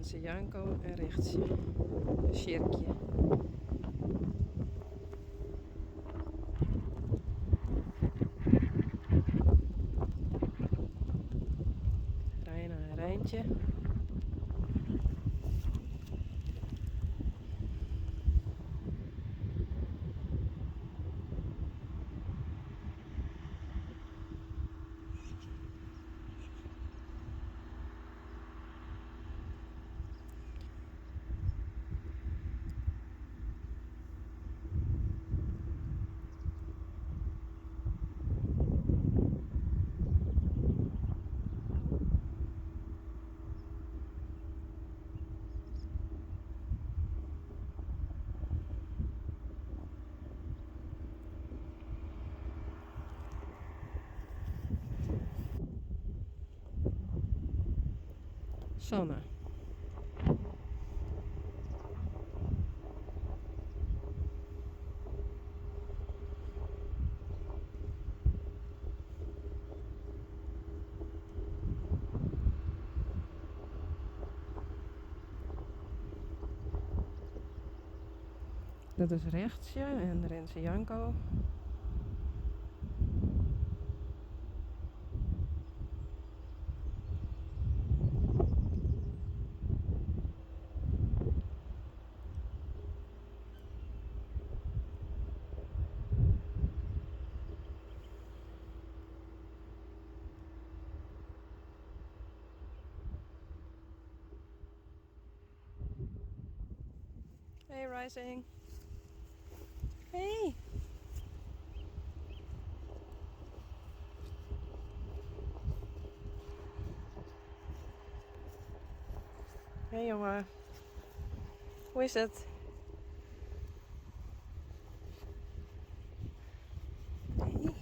Renze Janko en Richtsje. En Sjirkje. Reina en Reintje. Sanne. Dat is Richtsje en Renze Janko. Hey Rising. Hey. Hey jongen. Hoe is het? Hey.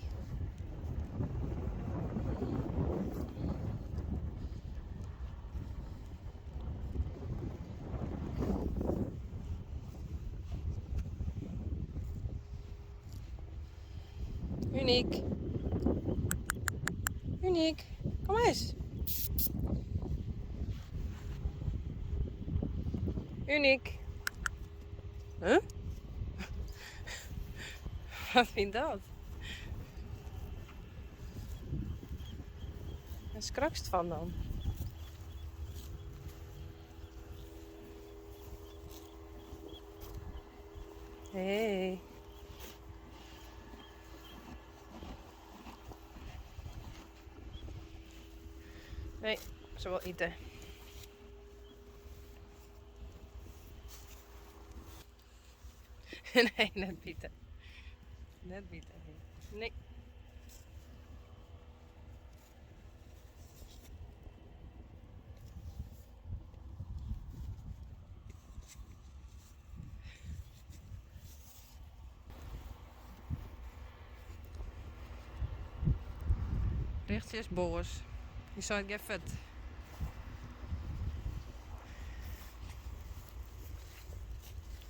Uniek. Uniek. Kom eens. Uniek. Huh? Wat vind dat? Waar skrakst fan dan? Hey. Nee, se wol ite. Nee, net bite. Net bite. Nee. Richtsje is boas. Dy seit gean fuort.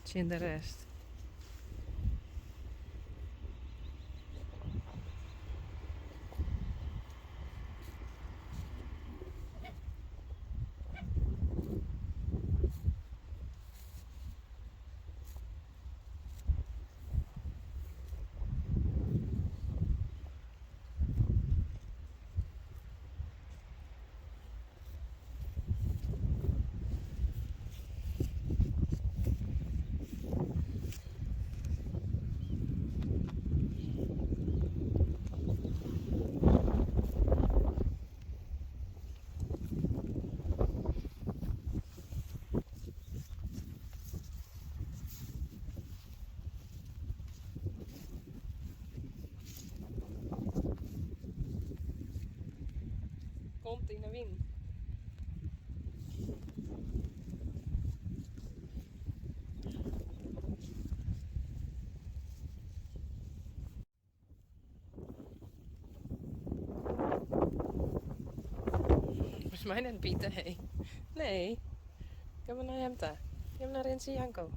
Tsjin de rest. Komt yn 'e wyn. Moatst my net bite, hé. Nee. Gean mar nei him ta. Gean mar nei Rinse Janko.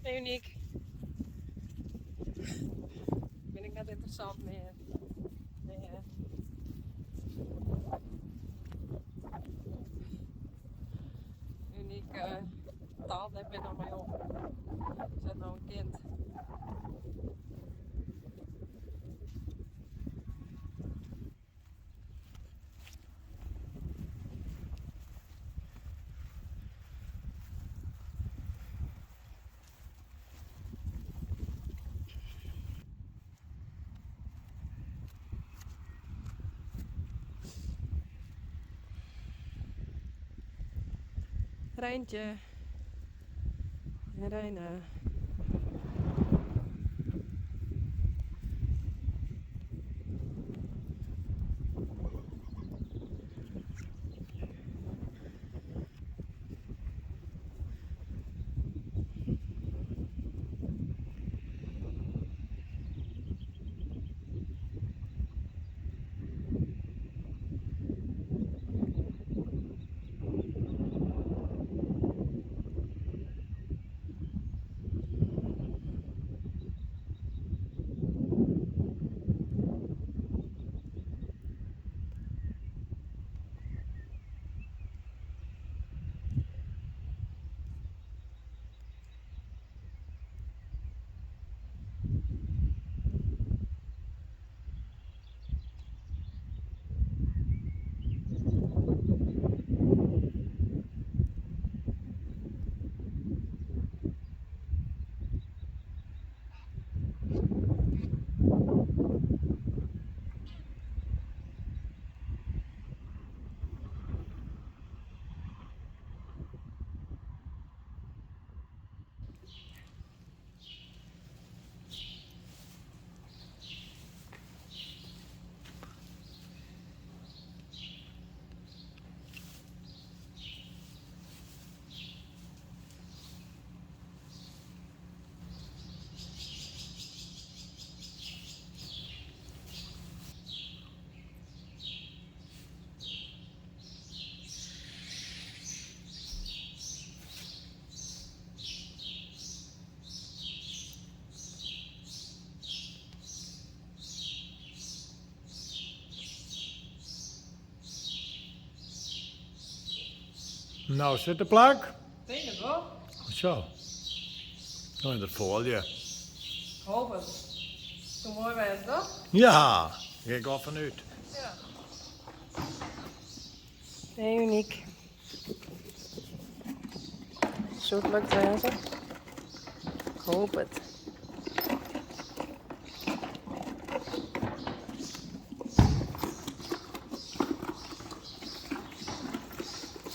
Hey Uniek. Bin ik net ynteressant mear? Nee hè? Uniek taalt net mear nei my om. Se hat no in kind. Reintje en Reina. No, sit te plak? Tink it wol. Zo. No yn it foalje. Ik hoop it. Soe moai wêze, toch? Ja, dêr gean ik al fan út. Ja. Hey Uniek. Soe it lukt wêze? Ik hoop it.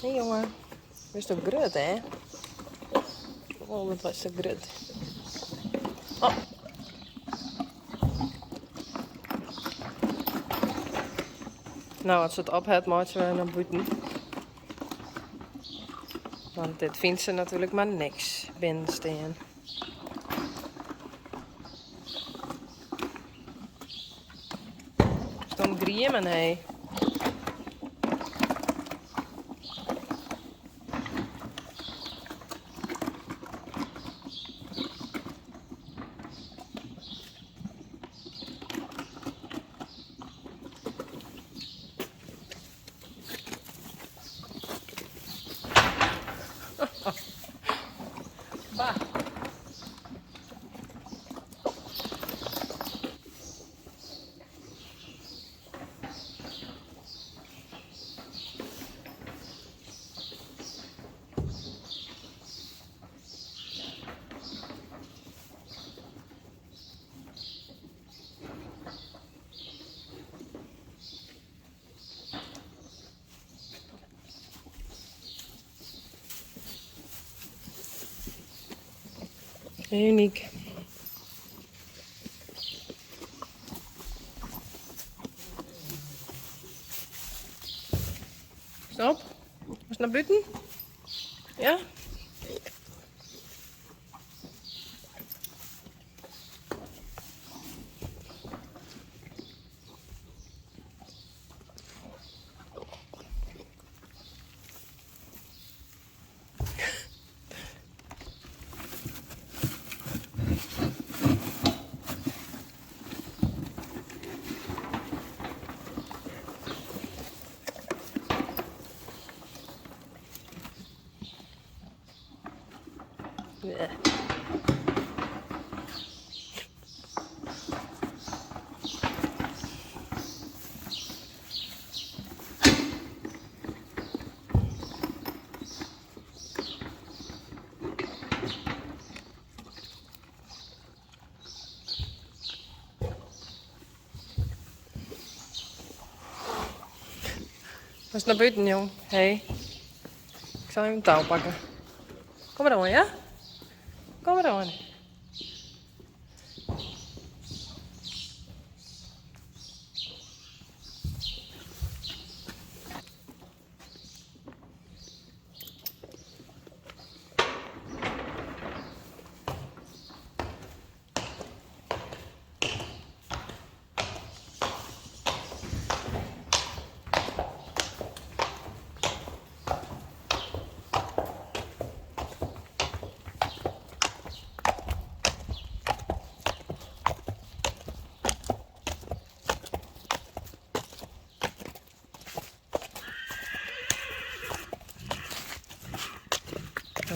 Hey jonge, bist ook grut hè? Oh, wat was ze grut. Oh. No, as se it op hat, meitsje we nei bûten. Want dit fynt se natuerlik mar niks binnen stean. Stom griemen, hé. Bah. Uniek. Stop. Wolst nei bûten? Ja? Bleh. Moatst nei bûten, jong. Hé. Ik sil even in tou pakke. Kom mar oan, ja? Kom mar oan.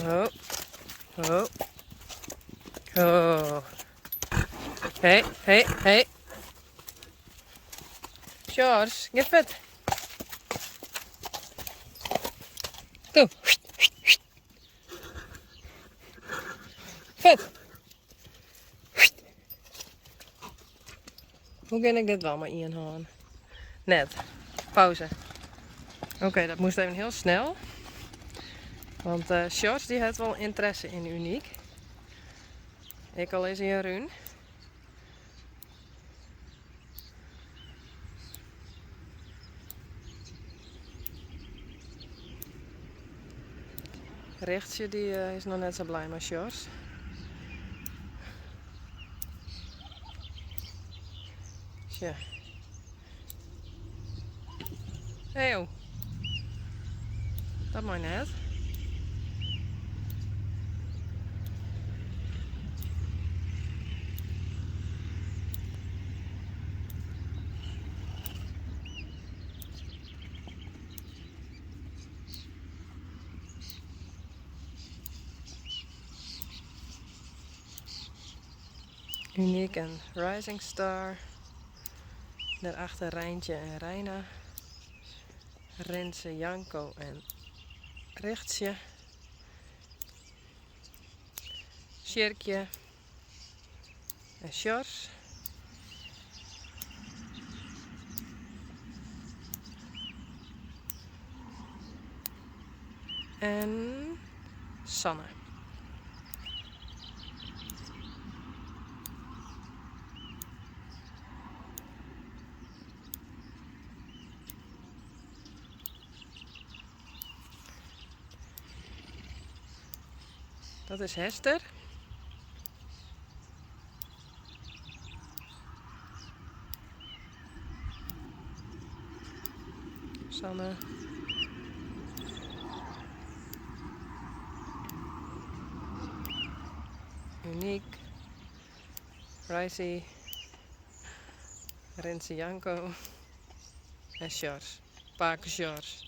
Oh. Oh. Oh. Hé, hé, hé. Sjors, gean fuort. Kom. Fuort. Hoe kin ik dit dwaan mei ien hân? Net. Pauze. Oké, dat moast even hiel snel. Want uh, Sjors dy hat wol ynteresse yn Uniek. Ek al is hy in rún. Richtsje dy eh, is noch net sa blij mei Sjors. Sjoch. Hé jo. Dat mei net. Uniek en Rising Star. Dêrachter Reintje en Reina. Rinse, Janko en Richtsje. Sjirkje en Sjors. En Sanne. Dat is Hester. Sanne. Uniek. Ricey. Rinse Janko. En Sjors. Pake Sjors.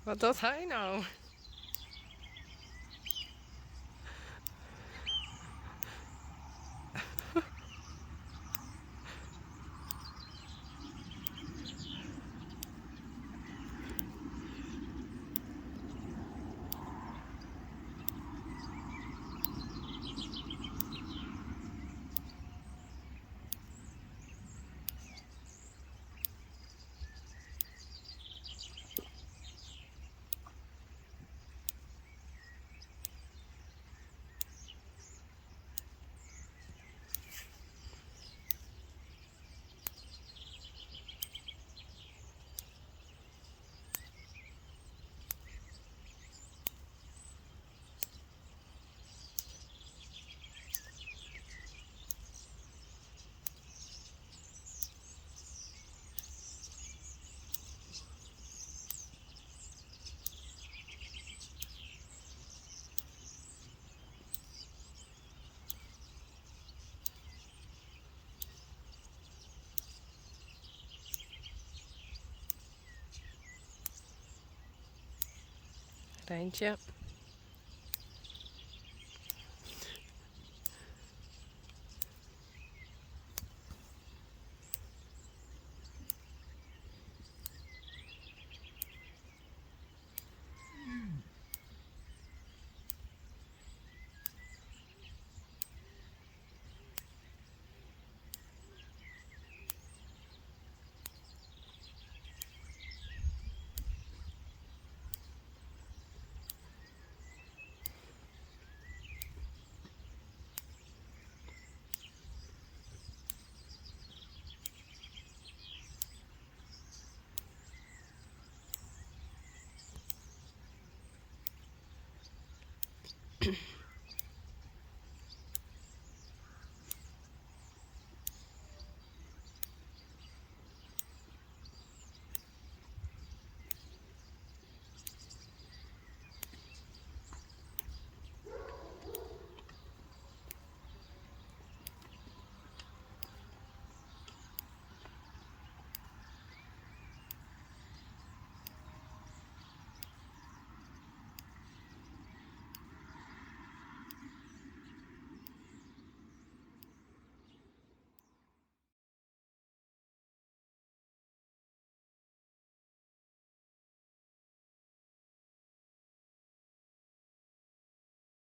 Wat docht hy no? Reintje.